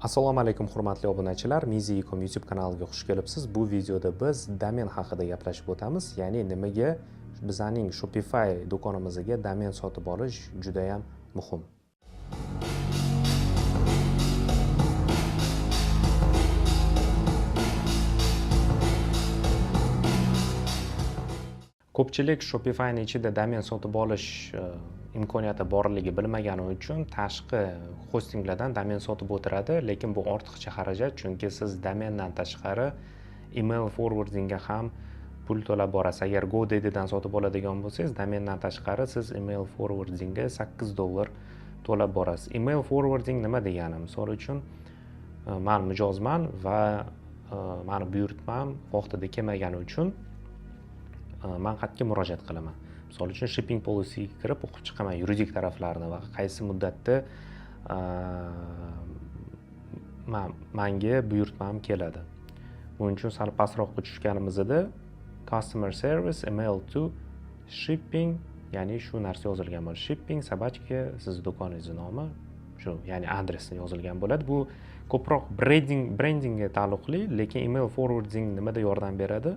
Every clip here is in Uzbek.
Assalomu alaykum, hurmatli obunachilar. Mizi Ecom YouTube kanaliga xush kelibsiz. Bu videoda biz domen haqida gaplashib o'tamiz, ya'ni nimaga bizaning Shopify do'konimizga domen sotib olish juda ham muhim. Ko'pchilik Shopifyni ichida domen sotib olish imkoniyati borligi bilmagani uchun tashqi hostinglardan domen sotib o'tiradi, lekin bu ortiqcha xarajat, chunki siz domendan tashqari email forwardingga ham pul to'lab borasiz. Agar GoDaddydan sotib oladigan bo'lsangiz, domendan tashqari siz email forwardingga $8 to'lab borasiz. Email forwarding nima degani? Misol uchun, man mijozman va mani buyurtmam vaqtida kelmagani uchun man xatga murojaat qilaman. Misol uchun, shipping policyga kirib o'qib chiqaman yuridik taraflarini va qaysi muddatda manga buyurtmam keladi. Buning uchun sal pastroqqa tushganimizda customer service email to shipping, ya'ni shu narsa yozilgan bo'ladi: shipping собачка sizni do'koningizni nomi shu, ya'ni adresni yozilgan bo'ladi. Bu ko'proq brendingga taalluqli, lekin email forwarding nimada yordam beradi?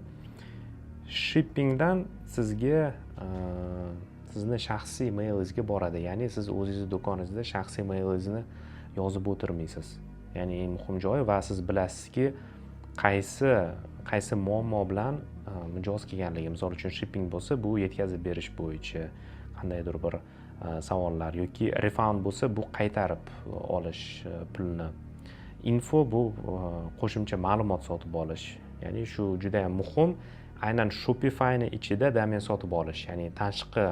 Shippingdan sizga sizni shaxsiy mailingizga boradi, ya'ni siz o'zingizni do'koningizda shaxsiy mailingizni yozib o'tirmaysiz. Ya'ni eng muhim joyi, va siz bilasizki, qaysi qaysi muammo bilan mijoz kelganligi. Misol uchun, shipping bo'lsa, bu yetkazib berish bo'yicha qandaydir bir savollar yoki refund bo'lsa, bu qaytarib olish pulni, info bu qo'shimcha ma'lumot sotib olish. Ya'ni shu juda yam muhim, aynan Shopifyni ichida domen sotib olish, ya'ni tashqi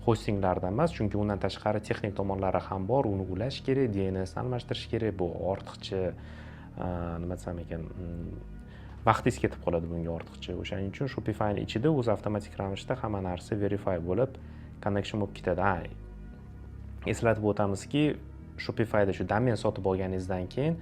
hostinglardan emas, chunki undan tashqari texnik tomonlari ham bor: uni ulash kerak, DNSni almashtirish kerak. Bu ortiqcha, nima desam ekan, vaqtingiz ketib qoladi bunga ortiqcha. O'shaning uchun Shopifyni ichida o'zi avtomatik ravishda hamma narsa verify bo'lib, connection bo'lib ketadi. Ha, eslatib o'tamizki, Shopifyda shu domen sotib olganingizdan keyin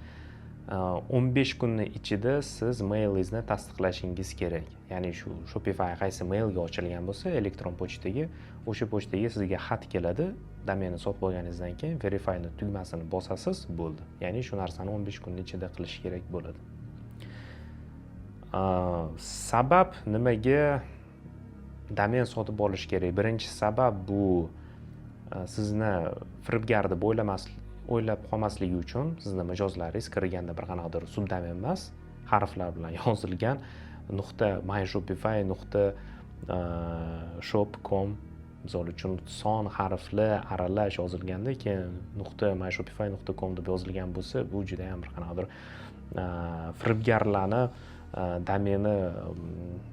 15 kunni ichida siz mailingizni tasdiqlashingiz kerak. Ya'ni shu Shopify qaysi mailga ochilgan bo'lsa, elektron pochtaga, o'sha pochtaga sizga xat keladi. Domenni sotib olganingizdan keyin verifyni tugmasini bosasiz, bo'ldi. Ya'ni shu narsani 15 kunni ichida qilish kerak bo'ladi. Sabab, nimaga domen sotib olish kerak? Birinchi sabab bu sizni firibgar deb o'ylab qolmasligi uchun sizni mijozlaringiz kirganda bir qanaqadir subdomen emas, harflar bilan yozilgan nuqta my shopify nuqta shop com, misol uchun, son harfli aralash yozilganda, keyin nuqta my shopify nuqta com deb yozilgan bo'lsa, bu judayam bir qanaqadir firibgarlarni domeni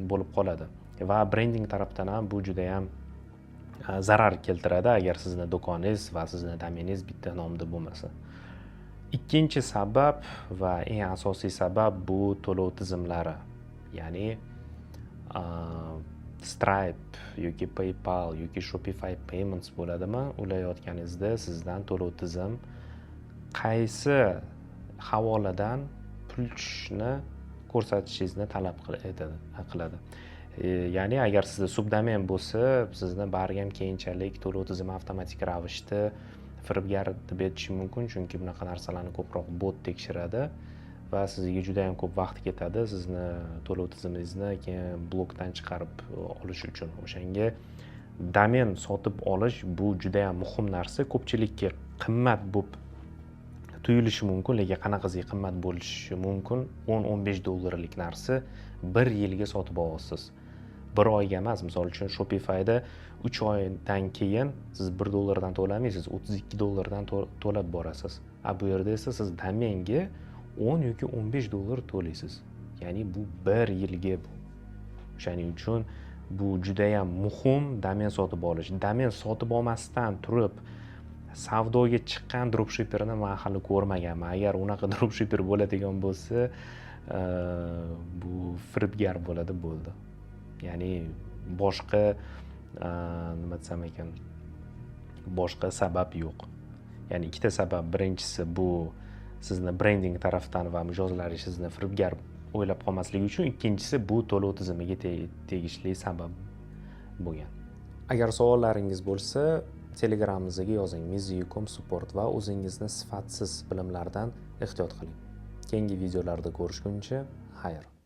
bo'lib qoladi. Va brending tarafdan ham bu judayam zarar keltiradi, agar sizni do'koningiz va sizni domeningiz bitta nomda bo'lmasa. Ikkinchi sabab va eng asosiy sabab bu to'lov tizimlari, ya'ni Stripe yoki PayPal yoki Shopify Payments bo'ladimi, ulayotganingizda sizdan to'lov tizim qaysi havoladan pul tushishini ko'rsatishingizni talab qiladi. Ya'ni agar sizda subdomen bo'lsa, sizni baribir ham keyinchalik to'lov tizimi avtomatik ravishda firibgar deb aytishi mumkin, chunki bunaqa narsalarni ko'proq bot tekshiradi va sizga juda yam ko'p vaqt ketadi sizni to'lov tizimingizni keyin blokdan chiqarib olish uchun. O'shanga domen sotib olish bu juda yam muhim narsa. Ko'pchilikka qimmat bo'lib tuyulishi mumkin, lekin qanaqasiga qimmat bo'lishi mumkin? 10-15 dollarlik narsa bir yilga sotib olyapsiz, bir oyga emas. Misol uchun, Shopifyda 3 oydan keyin siz 1 dollardan to'lamaysiz, 32 dollardan to'lab borasiz. A bu yerda esa siz domenga 10 yoki 15 dollar to'laysiz, ya'ni bu bir yilga bu. O'shaning uchun bu judayam muhim, domen sotib olish. Domen sotib olmasdan turib savdoga chiqqan dropshipperni man hali ko'rmaganman. Agar unaqa dropshipper bo'ladigan bo'lsa, bu firibgar bo'ladi, bo'ldi. Ya'ni boshqa, nima desam ekan, boshqa sabab yo'q. Ya'ni ikkita sabab: birinchisi bu sizni brending tarafdan va mijozlaringiz sizni firibgar o'ylab qolmasligi uchun, ikkinchisi bu to'lov tizimiga tegishli sabab bo'lgan. Agar savollaringiz bo'lsa Telegramimizga yozing, miziucom support, va o'zingizni sifatsiz bilimlardan ehtiyot qiling. Keyingi videolarda ko'rishguncha xayr.